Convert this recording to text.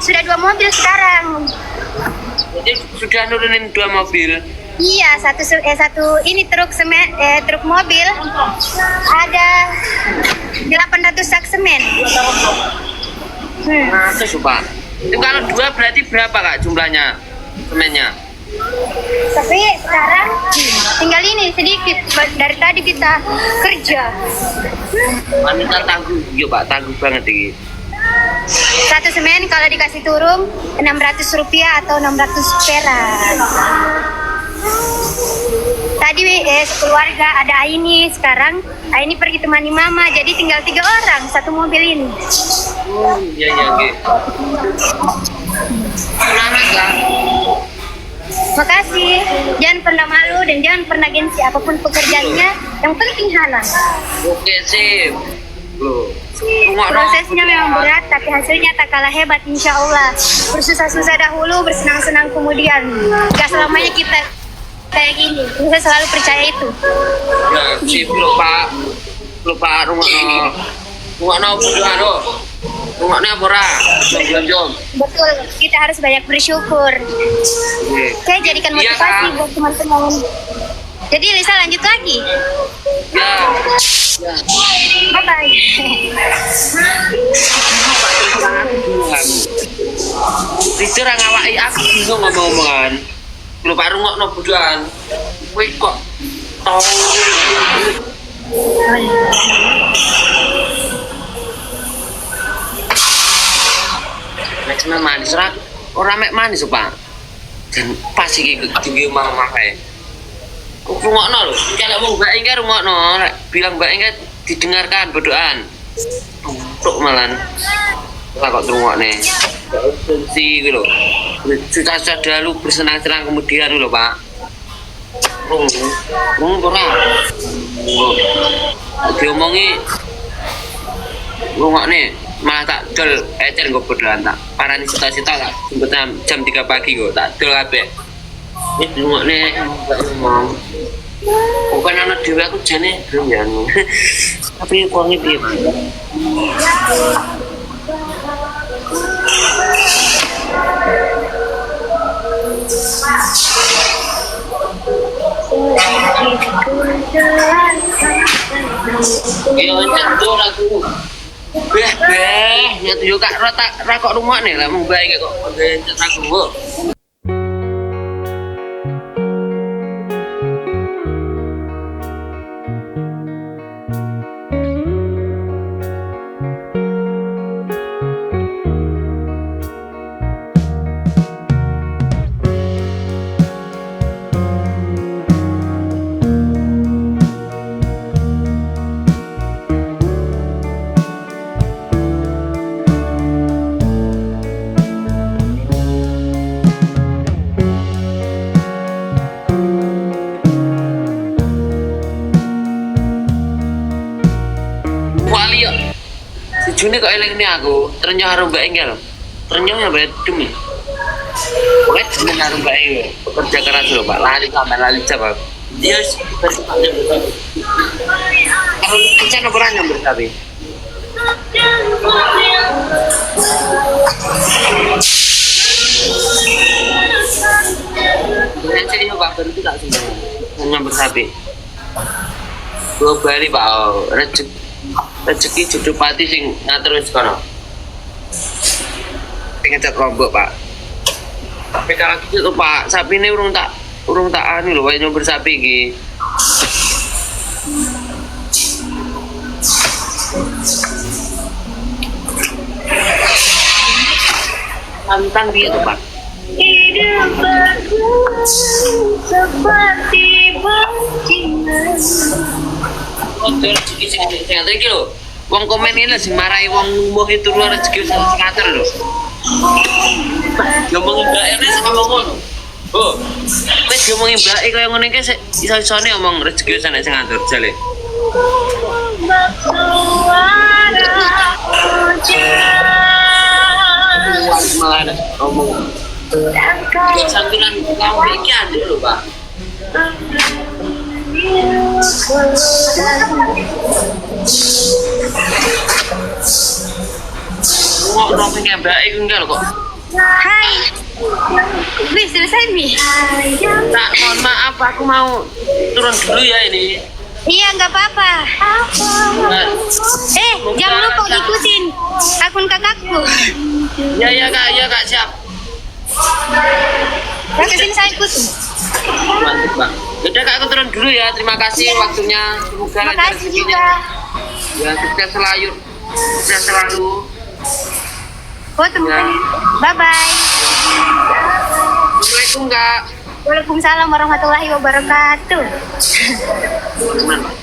Sudah 2 mobil sekarang. Jadi sudah nurunin 2 mobil. Iya, satu ini truk semen, truk mobil ada 800 sak semen. Ratus, Pak. Itu kalau 2 berarti berapa, Kak, jumlahnya semennya? Tapi sekarang tinggal ini sedikit, dari tadi kita kerja. Wanita tangguh, iya Pak, tangguh banget ini. Satu semen kalau dikasih turun 600 rupiah atau 600 perak. Tadi keluarga ada Aini, sekarang Aini pergi temani mama, jadi tinggal 3 orang satu mobil ini. Oh iya iya oke. Semangat lah. Makasih. Jangan pernah malu dan jangan pernah gengsi apapun pekerjaannya, yang penting halal. Oke sip. Loh. Prosesnya memang berat, tapi hasilnya tak kalah hebat, insya Allah. Bersusah-susah dahulu, bersenang-senang kemudian. Gak selamanya kita kayak gini. Saya selalu percaya itu. Ya, sip lho Pak. Lho Pak, rungokno. Rungokno butuhan lho. Rungokno apa ora? Jom-jom. Betul, kita harus banyak bersyukur. Oke. Oke, jadikan motivasi iya, buat teman-teman. Jadi Lisa lanjut lagi. Ya. Ya. Bye bye. Tidur ngawaki aku bingung ngomong-ngomongan. Lho Pak rungokno butuhan. Kowe kok tau. Nek seneng manis ora ora mek manis Pak. Dan pas iki tinggi omah-omah kae. Rungokno lho, kalau wong mbak Engga rungokno, bilang mbak Engga didengarkan bodohan. Tuk malan. Lah kok rungokne. Urgensi iki lho. Susah-susah dahulu bersenang-senang kemudian lho, Pak. Rung ora. Diomongi rungokne malah tak dol ecer nggo bodohan tak. Parani sita-sita tak jemput jam 3 pagi kok tak dol kabeh. Ini rungokne ngomong. Bukan anak dewe aku jane belum ya. Tapi uangnya piye, Pak? Iya, nyentuh aku. Beh, beh, nyentuh yo Kak, ra kok rungokne lah mung bae kok nyentuh aku. June kok eling nih aku, ternyata harum mbak Engga loh. Ternyata ya mbak demi. Pokoknya jeneng harum mbak Engga, pekerja keras loh Pak, lari sampai lari coba. Dia bersifatnya betul. Kalau kencan apa orang yang bersabi? Dengan saya Pak baru tidak semua yang bersabi. Dua bali Pak, rezeki jodoh pati sing ngatur wis kono. Sing ngecat rombok, Pak. Tapi kalau gitu Pak, sapine urung tak anu lho, wae nyumber sapi iki. Pantang piye to, Pak? Hidup aku seperti bajingan. Rezeki sing ngatur iki lho. Wong komen iki lho sing marai wong lumuh itu lho rezeki sing ngatur lho. Diomongi mbake nek sing ngomong ngono. Oh. Wis diomongi mbake kaya ngene iki iso-isone omong rezeki wis enek sing ngatur jale. Malah ngomong. Sampiran kamu iki anjuk lho, Pak. Ngomong nang mbake iku enggak lho kok. Hai. Wih, selesai Mi. Kak, mohon maaf, aku mau turun dulu ya ini. Iya, nggak apa-apa. Nah, Eh, jangan lupa ikutin akun kakakku. ya ya Kak, ya Kak, siap. Nah, kesini saya ikutin. Mantap, Bang. Udah Kak, aku turun dulu ya. Terima kasih waktunya. Semoga Terima lancar kasih rezekinya. juga. Ya, sukses selalu. Sukses selalu. Oh, temukan. Ya. Bye-bye. Assalamualaikum, Kak. Waalaikumsalam warahmatullahi wabarakatuh. Teman, Pak.